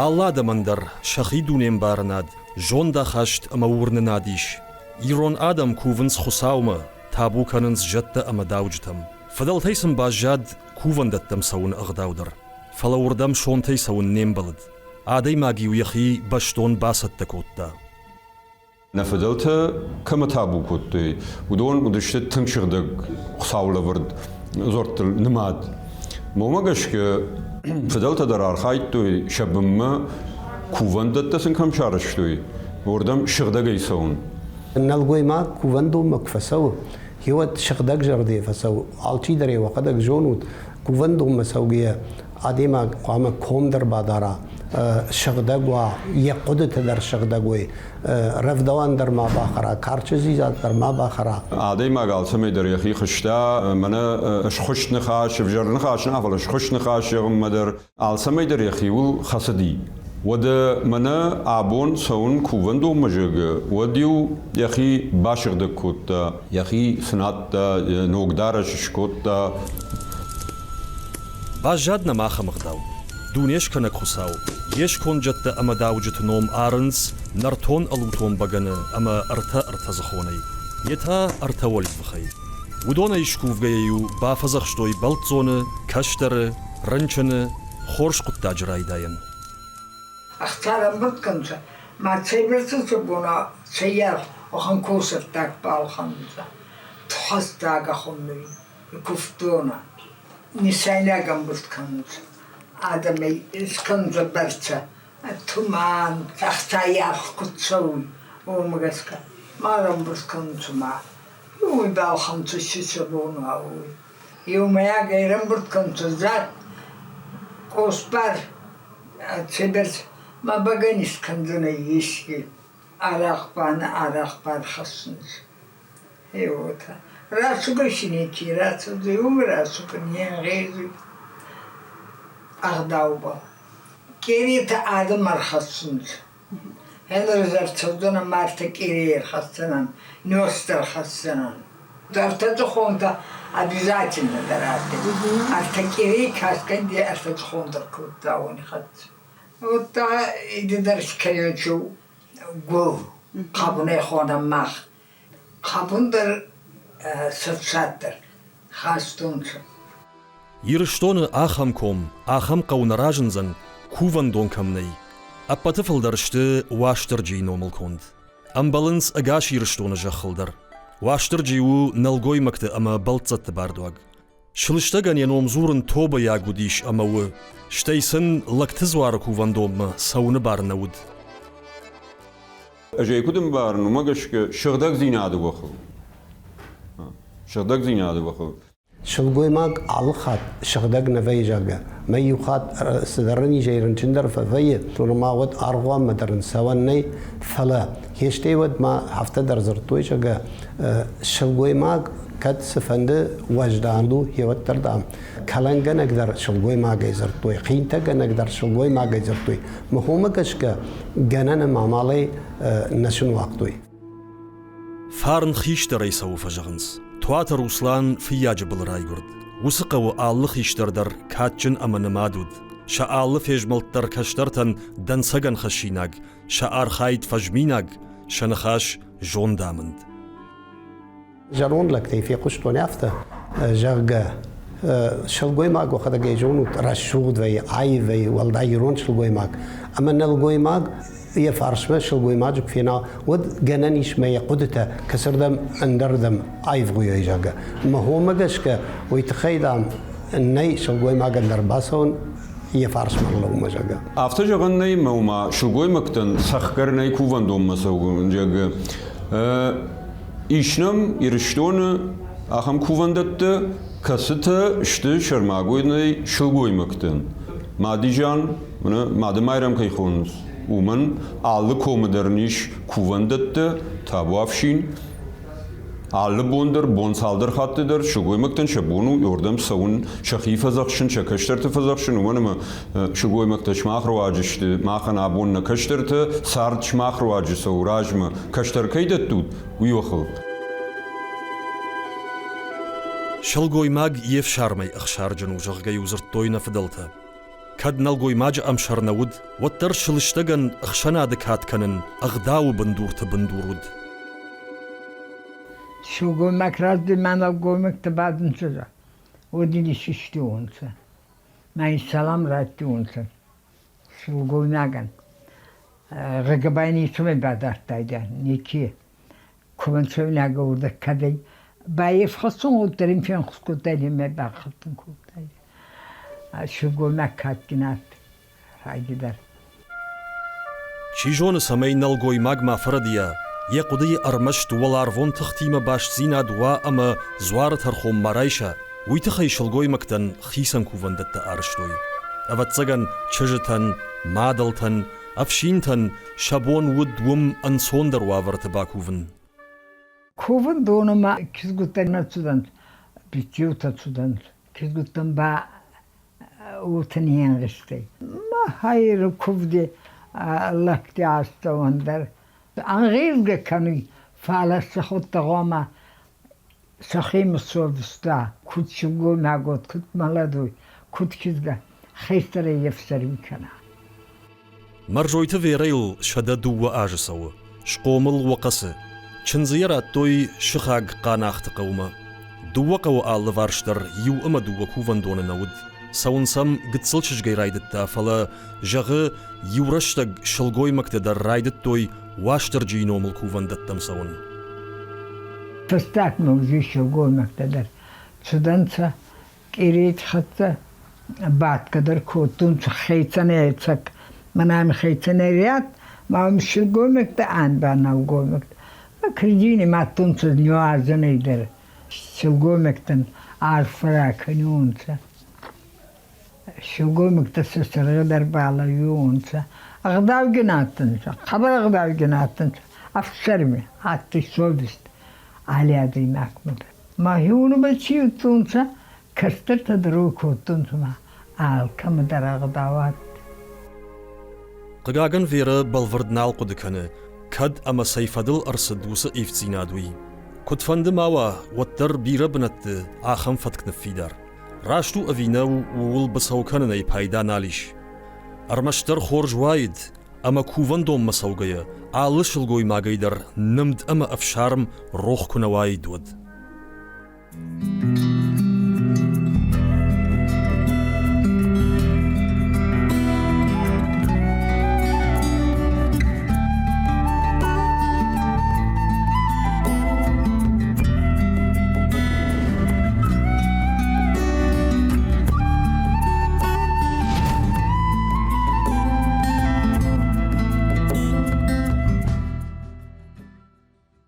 Алы адӕмӕн дӕр сӕхи дунембарынад, зондахаст ӕмӕ уырнынад ис. Ирон адӕм кувынц Хуыцаумӕ, табу кӕнынц зӕдтӕ ӕмӕ дауджытӕм. Фыдӕлтӕй сын баззад кувӕндӕттӕм цӕуыны ӕгъдау дӕр. Фӕлӕ уырдӕм сонтӕй цӕуын не мбӕлыд. Адӕймаг-иу йӕхи бӕстон бацӕттӕ кодта. Нӕ фыдӕлтӕ кӕмӕ табу кодтой, уыдон уыдысты тынг сыгъдӕг хуыцаулӕвӕрд дзуӕрттыл нымад. Уымӕ гӕсгӕ фыдӕлтӕ дӕр архайдтой сӕ бынмӕ кувӕндӕттӕ сын кӕм сарӕзтой, уырдӕм сыгъдӕгӕй цӕуын. Нӕлгоймаг кувӕндонмӕ куы фӕцӕуы, гъеуӕд сыгъдӕг зӕрдӕйы фӕцӕуы. Алчидӕр ӕй уӕхӕдӕг зонут, кувӕндонмӕ цӕугӕйӕ адӕймаг хъуамӕ ком дӕр бадара, сыгъдӕг уа, йӕ хъуыдытӕ дӕр сыгъдӕг уой, рӕвдауӕн дӕр ма бахӕра, карчы дзидза дӕр ма бахӕра. Адӕймаг алцӕмӕй дӕр йӕхи хызта, мӕнӕ схуыст ныхас, ӕвзӕр ныхас нӕ, фӕлӕ схуыст ныхас зӕгъынмӕ дӕр алцӕмӕй дӕр йӕхиуыл хӕцыди. Уӕдӕ мӕнӕ абон цӕуын кувӕндонмӕ, зӕгъгӕ, уӕд-иу йӕхи басыгъдӕг кодта, йӕхи цынадта, ног дарӕс скодта. Баззад нӕм ахӕм ӕгъдау. Дунескӕнӕг Хуыцау, йе сконд зӕдтӕ ӕмӕ дауджыты ном арынц нӕртон ӕлутон бӕгӕны ӕмӕ ӕртӕ ӕртӕдзыхонӕй, йе та ӕртӕ уӕливыхӕй. Уыдонӕй скувгӕйӕ-иу бафӕдзӕхстой бӕлццоны, кӕстӕры, рынчыны, хорз хъуыддаджы райдайӕн. Ӕхца ӕрӕмбырд кӕнунцӕ, ма цӕйбӕрцӕ бона цӕййаргъ уӕхӕн косӕрттаг балхӕнунцӕ, тухӕстаг хуннуй, кувддонӕ. Нисайнаг ӕмбырд кӕнунцӕ, адӕмӕй искӕнунцӕ бӕрцӕ, туман, ӕхцай аргъ куд цӕуй, уомӕ гӕсгӕ. Ма ӕрӕмбырд кӕнунцӕ ма уой балхӕнунцӕ ци сӕ бон уа, уой. Еумӕйаг ӕрӕмбурд кӕнунцӕ зар, къосбар, цӕйбӕрцӕ ма бӕгӕни скӕндзӕнӕй еске, арӕх ба нӕ арӕх ба ӕрхӕссунцӕ. Гъе уотӕ. Рацугӕй си неке рацудӕй, уоми рацугӕн не нгъезуй ӕгъдаубӕл. Къеретӕ адӕм ӕрхӕссунцӕ. Ӕнӕрзӕрцӕудзӕнӕн мартӕ къерей ӕрхӕсдзӕнӕн, нуӕзт ӕрхӕсдзӕнӕн. Ӕртӕдзыхонтӕ обязательно дӕр адтӕй. Ӕртӕ къерей каскӕн де ӕртӕдзыхон дӕр кодта уони хӕццӕ. Удта иди дӕр скӕнӕнчу гул хъӕбунӕй хонӕн мах. Хъӕбун дӕр сӕфсад дӕр хастонцӕ. Ирыстоны ахӕм ком, ахӕм хъӕу нӕ разындзӕн, кувӕндон кӕм нӕй. Ӕппӕты фылдӕр сты Уастырджийы номыл конд. Ӕмбӕлынц ӕгас Ирыстоны зӕххыл дӕр. Уастырджи у нӕлгоймӕгты ӕмӕ бӕлццӕтты бардуаг. Сылыстӕгӕн йӕ ном дзурын тобӕйаг уыдис ӕмӕ у, стӕй сын Лӕгты дзуары кувӕндонмӕ цӕуыны бар нӕ уыд. Ӕз ӕй куыд ӕмбарын, уымӕ гӕсгӕ сыгъдӕгдзинады охыл. Сыгъдӕгдзинады охыл. Сылгоймаг алы хатт сыгъдӕг нӕ вӕййы, зӕгъгӕ. Мӕ иу хатт цыдӕр низӕй рынчындӕр фӕвӕййы, ма уӕд аргъуанмӕ дӕр ын цӕуӕн нӕй, фӕлӕ хестӕй уӕд ма афтӕ дӕр дзырдтой, зӕгъгӕ, сылгоймаг кӕд цыфӕнды уӕздан у, уӕддӕр, дам, кӕлӕнгӕнӕг дӕр сылгоймагӕй дзырдтой, хинтӕгӕнӕг дӕр сылгоймагӕй дзырдтой. Мӕхомӕ гӕсгӕ гӕнӕн ӕмӕ амалӕй нӕ сын уагътой. Фарн хистӕрӕй цӕуы фӕзӕгъынц. Туаты Руслан Фыййаджы былы райгуырд. Уыцы хъӕуы алы хистӕр дӕр кадджын ӕмӕ нымад уыд. Сӕ алы фезмӕлд дӕр кӕстӕртӕн дӕнцӕгӕн хӕссинаг, сӕ архайд фӕзминаг, сӕ ныхас зондамынд. Зӕронд лӕгтӕй фехъуыстон афтӕ, зӕгъгӕ, сылгоймаг уӕхӕдӕг ӕй зонут, рӕсугъд вӕййы, аив вӕййы, уӕлдай ирон сылгоймаг. Ӕмӕ нӕлгоймаг йӕ фарсмӕ сылгоймаджы куы фена, уӕд гӕнӕн ис мӕ йӕ хъуыдытӕ кӕцырдӕм ӕндӕрдӕм аивгъуыйой, зӕгъгӕ. Мӕ хомӕ гӕсгӕ, уый тыххӕй, дам, нӕй сылгоймагӕн дӕр бацӕуын йӕ фарсмӕ ӕрлӕууынмӕ, зӕгъгӕ. Афтӕ зӕгъӕн нӕй, ӕмӕ ома сылгоймӕгтӕн цӕхгӕр нӕй кувӕндонмӕ цӕуын, зӕгъгӕ. Ис нӕм Ирыстоны ахӕм кувӕндӕттӕ, кӕцытӕ сты сӕрмагондӕй сылгоймӕгтӕн. Мадизӕн, Мады Майрӕм кӕй хонынц, уымӕн алы комы дӕр ын ис кувӕндӕттӕ, табуафсин. Алы бон дӕр, бон цалдӕр хатты дӕр сылгоймӕгтӕн сӕ бон у уырдӕм цӕуын, сӕхи фӕдзӕхсын, сӕ кӕстӕрты фӕдзӕхсын, уымӕн ӕмӕ сылгоймӕгтӕ сымах руаджы сты, махӕн абон нӕ кӕстӕртӕ цард сымах руаджы цӕуы размӕ, кӕстӕр кӕй дӕттут, уый охыл. Сылгоймаг йе фсармӕй ӕхсарджын у, зӕгъгӕ-иу дзырдтой нӕ фыдӕлтӕ. Кӕд нӕлгоймаджы ӕмсӕр нӕ уыд, уӕддӕр сылыстӕгӕн ӕхсӕнады кад кӕнын ӕгъдауы бындурты бындур уыд. Сылгоймаг раздӕр ма нӕлгоймӕгтӕ бадынцӕ, уӕд ин исистиуонцӕ, ма ин салам раттиуонцӕ сылгоймагӕн. Гъигӕбай ницӕмӕй бадардтайдӕ, неке. Кувӕнцӕуйнаг уордӕг кӕдӕй байефхӕсун гъуддӕр ин фенхус кодтайдӕ ме бахӕттун кодтайдӕ. Сылгоймаг кадгин адтӕй райдӕдӕр. Чи зоны, цӕмӕй нӕлгоймаг ма фӕрӕдийа, йӕ хъуыдыйы ӕрмӕст уӕларвон тыхтимӕ бастдзинад уа ӕмӕ дзуары тӕрхон ма райса, уый тыххӕй сылгоймӕгтӕн хицӕн кувӕндӕттӕ арӕзтой. Ӕвӕццӕгӕн, чызджытӕн, мадӕлтӕн, ӕфсинтӕн сӕ бон уыд уым ӕнцондӕр уавӕрты бакувын. Кувӕндоны ма кизгуттӕ нӕ цудӕнцӕ, бичеутӕ цудӕнцӕ. Кизгуттӕн ба уотӕ не нгъизтӕй. Ма хайри кувди лӕгти астӕуӕн дӕр ӕнгъезгӕ кӕнуй, фалӕ сӕ гъуддаг гъома сӕхемӕ совста, куд силгоймагод, куд молодой, куд кизгӕ, хестӕрӕй ӕфсӕрми кӕна. Мӕрзойты Верӕйыл 102 азы цӕуы. Схъомыл Уӕхъӕцы. Чындзы йӕ радтой сыхаг Хъанахты хъӕумӕ. Дыууӕ хъӕуы алыварс дӕр иу ӕмӕ дыууӕ кувӕндоны нӕ уыд. Цӕуын сӕм гыццыл чызгӕй райдыдта, фӕлӕ, зӕгъы, иу рӕстӕг сылгоймӕгтӕ дӕр райдыдтой Уастырджийы номыл кувӕндӕттӕм цӕуын. Фӕстагмӕ уыди сылгоймӕгтӕ дӕр цудӕнцӕ къирет хӕццӕ бадгӕ дӕр кодтонцӕ хецӕнӕй ӕцӕг. Мӕнӕ ами хецӕнӕй риат, ма уоми силгоймӕгтӕ ан ба нӕлгоймӕгтӕ. Ма кредини ма адтӕнцӕ ниуазӕнӕй дӕр силгоймӕгтӕн арфӕ ракӕниуонцӕ. Силгоймӕгтӕ сӕ сӕргъи дӕр балӕууиуонцӕ. Ӕгъдаугин адтӕнцӕ, хъӕбӕр ӕгъдаугин адтӕнцӕ. Ӕфсӕрми адтӕй совесть алли адӕймагмӕ дӕр. Ма хеуонбӕл ци удтонцӕ, кӕстӕртӕ дӕр уой кодтонцӕ ма алкӕмӕ дӕр ӕгъдау адтӕй. Хъыгагӕн, Верӕ бӕлвырд нал хъуыды кӕны, кӕд ӕмӕ цӕй фӕдыл ӕрцыд уыцы ивддзинад, уый. Куыдфӕнды ма уа, уӕддӕр бирӕ бынӕтты ахӕм фӕтк ныффидар. Раст у ӕви нӕу, ууыл быцӕу кӕнынӕй пайда нал ис. Ӕрмӕстдӕр хорз уаид, ӕмӕ кувӕндонмӕ цӕугӕйӕ алы сылгоймагӕй дӕр нымд ӕмӕ ӕфсарм рох куы нӕ уаид, уӕд.